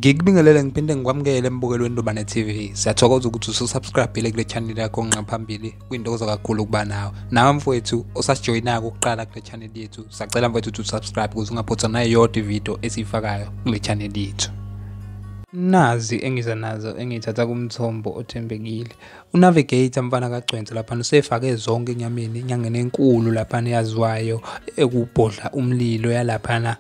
Ngikubingelele ngiphinde ngikwamukele embukelweni Ndubane TV. Siyathokoza ukuthi ususubscribe kule channel yakho ngaphambili. Kuyintokozo kakhulu ukuba nawe. Nawe mfowethu osasijoyinayo ukuqala kule channel yethu, sacela mfowethu ukuthi usubscribe ukuze ungaphothwa nayodwa ivideo esiyifakayo kule channel yethu. Nazi engiza nazo engithatha kumthombo othembekile. UNavigator mfana kaGcwensa lapha usefake zonke enyameni inyangeni enkulu lapha eyaziwayo ekubhodla umlilo yalaphana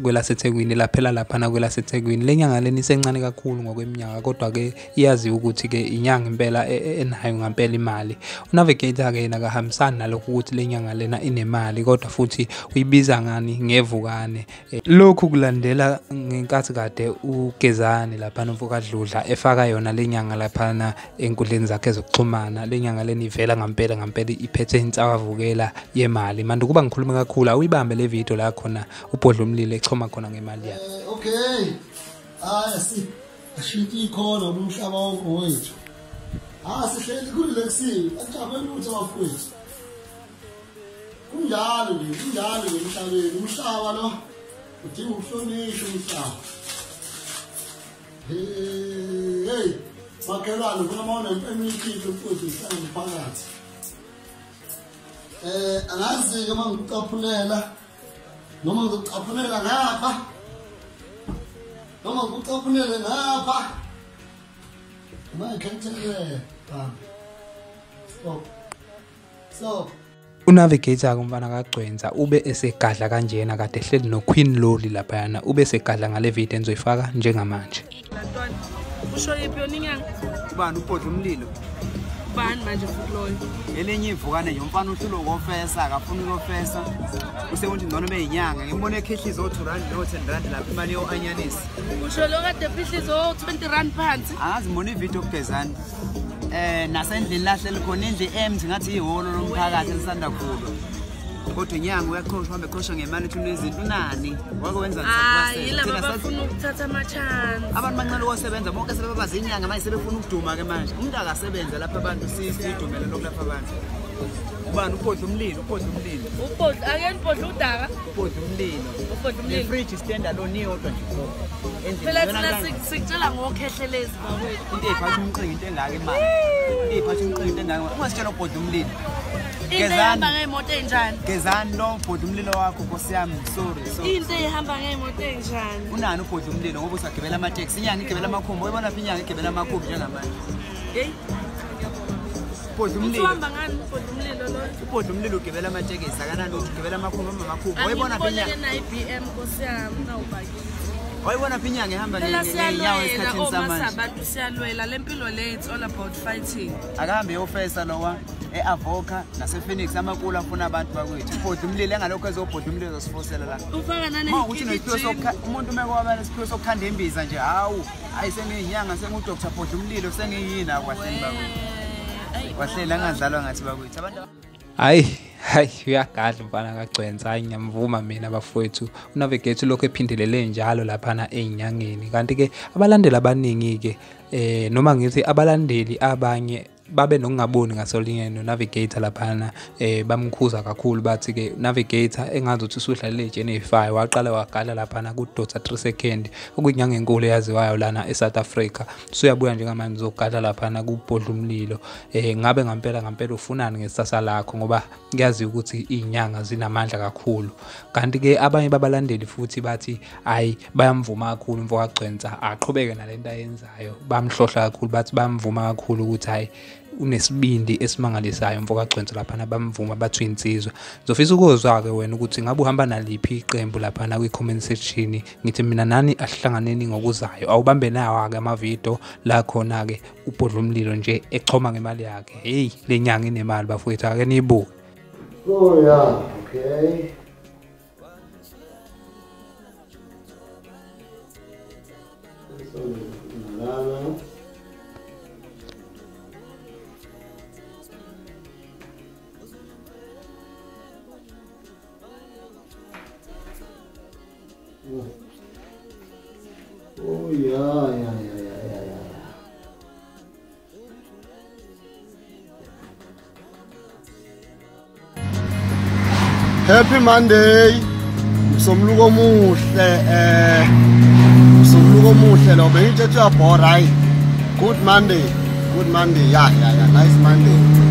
kwelaseThekwini laphela laphana kwelaseThekwini. Le nyanga leni isencane kakhulu ngokweminyaka kodwa ke iyaziwa ukuthi ke inyanga impela enayo ngempela imali. UNavigator ke yena akahambisani nalokho ukuthi le nyanga lena inemali kodwa futhi uyibiza ngani ngevukane. Lokhu kulandela ngenkathi kade uGezani laphana umfokaDludla efaka yona lenyanga laphana enkundleni zakhe zokuxhumana. Lenyanga leni ivela ngampela ngampela iphethe insawavukela yemali. Manje kuba ngikhuluma kakhulu awuyibambe le video la khona ubhodla umlilo echoma khona ngemali yakhe. Okay, si ashintshe ikhona umhlaba wonke wethu. Sihleli kurelaxile, ajabule ukuthi abafowethu. Kunjalo nje, kunjalo nje emhlabeni. Umhlaba lo udinga ukuhlonishwa umhlaba. Hey, makhelwane kuna mawona emithini futhi uhlangene phakathi. Angazi ke mangikucaphulela noma ngizocaphunela ngapha. Noma ngikucaphunele ngapha. Manje stop. Stop. UNavigator kumfana kaGcwensa ube esegadla kanjena kade ehleli no Queen Loli laphayana, ube esegadla ngale video engizoyifaka njengamanje. Usho yiphi yona inyanga? Ubani ubhodla umlilo? Ubani manje futhi loyo? Elinye ivukane nje umfana uhlulwa ukofesa, akafuni ukofesa. Usekuthi ngcono beyinyanga, ngimbone ekhihliza o2 rand no 10 rand lapha imali yo anyanisi. Usho lo kade phihliza o20 rand phansi? Angazi ngibona ivideo kuGezani. Nasendlini lahleli khona indlu empty ngathi ihholo lomphakathi elisanda kuvulwa. Kodwa inyanga uyaqhosha uhambe eqhosha ngemali uthi unezinto unani wake wenza yilaba bafuna ukuthatha ama-chance. Abantu bancane ukusebenza bonke sebebaza inyanga manje sebefuna ukuduma ke manje. Umuntu akasebenza lapha abantu sidumele lokulapha abantu. Ubani ubhodla umlilo, ubhodla umlilo. Ubhodla ake nibhodla udaka. Ubhodla umlilo. Ubhodla umlilo. Ne-fridge stand alone iyodwa nje. Phela thina sikutshela ngokhehlelezi bakwethu. Into eyiphatha umqingi into engaka imali. Into eyiphatha umqingi into engaka. Ungasitshela ubhodla umlilo. Into ehamba ngeyimoto enjani? Gezani lo ubhodla umlilo wakho Nkosi yami, sorry. Into ehamba ngeyimoto enjani? Unani ubhodla umlilo ngoba usagibela amateksi, inyanga igibela amakhumbi. Uyibona phi inyanga igibela amakhumbi njengamanje? Hey. Ubhodla umlilo. Uhamba ngani ubhodla umlilo lo? Ubhodla umlilo ugibela amatekisi, akanani ukuthi ugibela amakhumbi amakhumbi. Uyibona phi inyanga? Angibonele na i-BM Nkosi yami nawubakile. Wayibona phi inyanga ehamba ngeenyawo esikhathini samanje? Abantu siyalwela le mpilo le, it's all about fighting. Akahambe eyofesa lowa e-Avoca nase-Phoenix amakulu afuna abantu bakwethu. Ubhodla umlilo engalokho ezobhodla umlilo ezosifosela la. Ufaka nane ukuthi unesiphiwo umuntu uma kwaba nesiphiwo sokukhanda imbiza nje, hawu, hayi sengiyinyanga sengu-Dr. Bhodla umlilo sengiyini akwahleli bakwethu. Kwahleli angadlalwa ngathi bakwethu. Abantu hayi hayi uyagadla umfana kaGcwensa, hayi ngiyamvuma mina bafowethu. UNavigator lokho ephindelele njalo laphana ey'nyangeni. Kanti ke abalandeli abaningi ke noma ngithi abalandeli abanye babe nokungaboni ngasolinye noNavigator laphana, bamkhuza kakhulu bathi ke Navigator engazuthi usudlalele ejeni 5 waqala wagala laphana ku Dr 3 second okuyinyanga enkulu eyaziwayo lana eSouth Africa. Usuyabuya njengamanje uzogala laphana kubhodla umlilo. Ngabe ngampela ngampela ufunani ngesasa lakho ngoba kuyaziwa ukuthi izinyanga zinamandla kakhulu. Kanti ke abanye babalandeli futhi bathi hayi bayamvuma kakhulu umfo kaGcwensa aqhubeke nalento ayenzayo. Bamhlohla kakhulu bathi bamvuma kakhulu ukuthi hayi unesibindi esimangalisayo umfo kaGcwensa laphana, bamvuma bathi uyinsizwa. Ngizofisa ukuzwa ke wena ukuthi ngabe uhamba naliphi iqembu laphana kwi-comment section. Ngithi mina nani asihlanganeni ngokuzayo. Awubambe nawo ke amavidiyo la khona ke ubhodla umlilo nje echoma ngemali yakhe. Hey, le nyanga inemali bafowethu, ake niyibuke. Oh yeah, okay. Oh yeah, yeah, yeah, yeah, yeah. Happy Monday. Msomluko omuhle, msomluko Usuku omuhle lo, bengitshe uyabhora hayi. Good Monday. Good Monday. Yeah, yeah, yeah. Nice Monday.